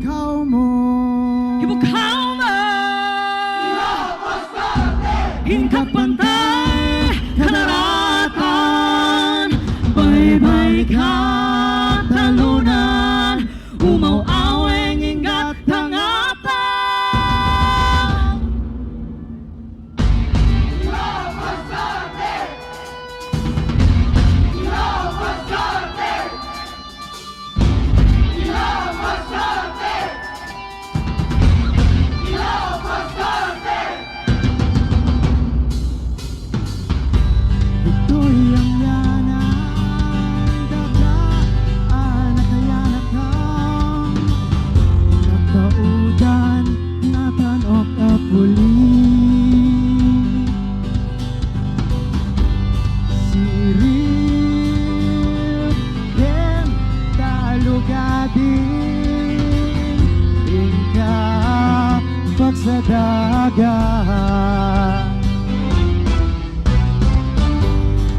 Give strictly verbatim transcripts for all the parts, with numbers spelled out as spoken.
Ibukawmo. Ibukawmo. Inka pantay kadaratan, baybay ka talunan, umaw-aweng inggat tangatan. Ditoy ang yana, daga, anak, ayanakam, nagkaudan, natan-ok a puli. Sirib ken talugadi, inka pagsadaga.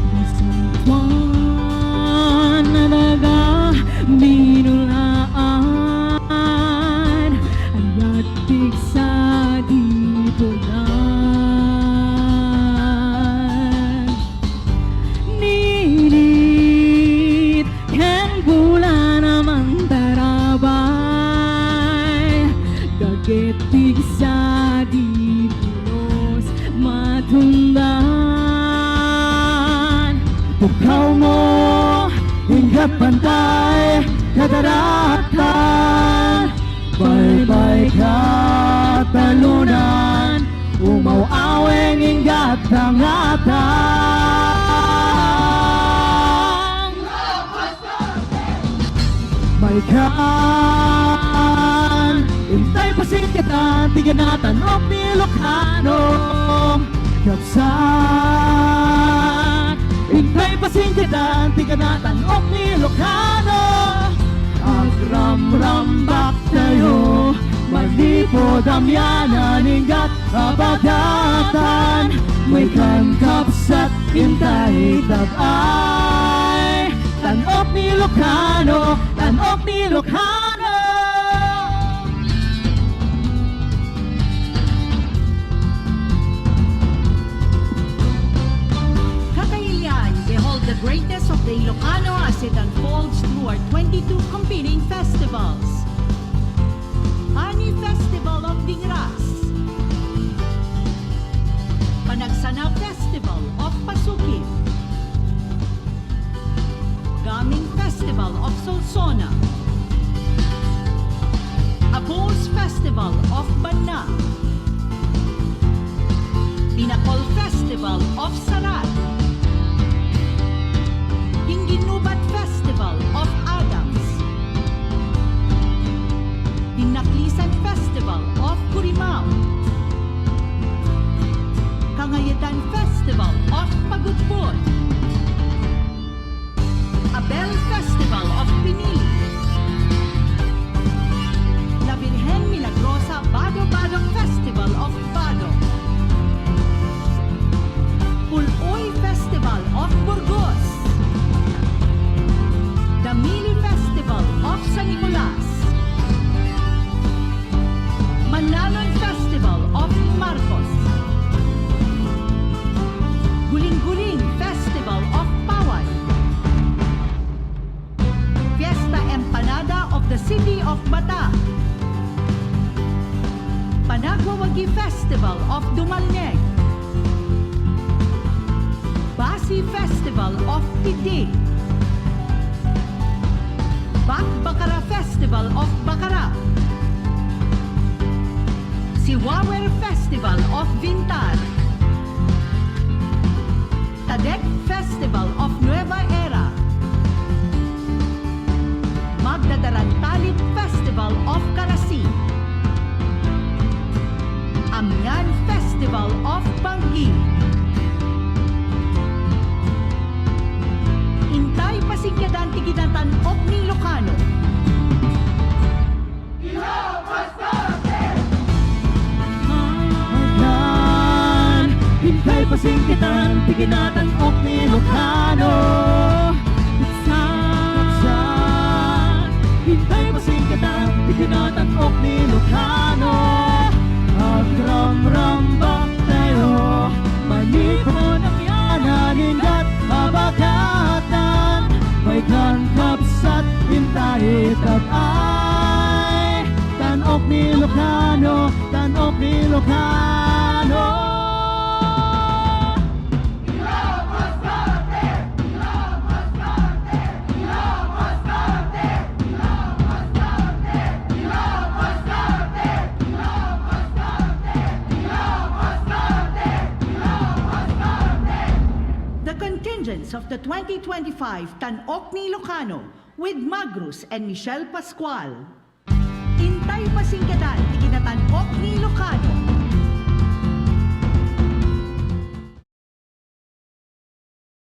Bisan kuan a daga binulaan, ayat pigsa di pulan. Ninit ken bulan a mantarabay, daget pigsa di pulos matundan. Ibukawmo, inka pantay kadaratan, baybay ka talunan, umaw-aweng inggat tangatan. Maykan, intay pasingketan ti kinatan-ok ni Ilocano. Kabsat, intay pasingketan ti kinatan-ok ni Ilocano. Agramrambak tayo, manipud amianan, inggat a padatan. Maykan, kabsat, intay tab-ay. Tan-ok ni Ilocano, tan-ok ni Ilocano. Kakailian, behold the greatness of the Ilocano as it unfolds through our twenty-two competing festivals. Ani Festival of Dingras, Panagsana Festival of Pasukib, Gaming Festival of Solsona, Abos Festival of Banna, Pinakol Festival of Sarat, Ginginubat Festival of Adams, Dinaklisan Festival of Gurimao, Kangayetan Festival of Pagudpud, Abel Festival of Pinili, La Virgen Milagrosa Bado Bado Festival of Bado, Pul-oy Festival of Burgos, Damili Festival of San Nicolas, Mananun Festival of Marcos, Guling-guling Festival of Paway, Fiesta Empanada of the City of Bata, Panagwawagi Festival of Dumalneg, Basi Festival of Piti, Bakbakara Festival of Bakara, Siwawer Festival of Vintar, Tadek Festival of Nueva Era, Magdadarantalit Festival of Karasi, Amian Festival of Banggi. Intay pasingketan ti kinatan-ok ni Ilocano. Intay pasingketan ti kinatan-ok ni Ilocano. Intay pasingketan ti kinatan-ok Ilocano, Tan-ok ni Ilocano. The contingents of the twenty twenty-five Tan-ok ni Ilocano with Magrus and Michelle Pascual. Intay masingkedan ti kinatan-ok ni Ilocano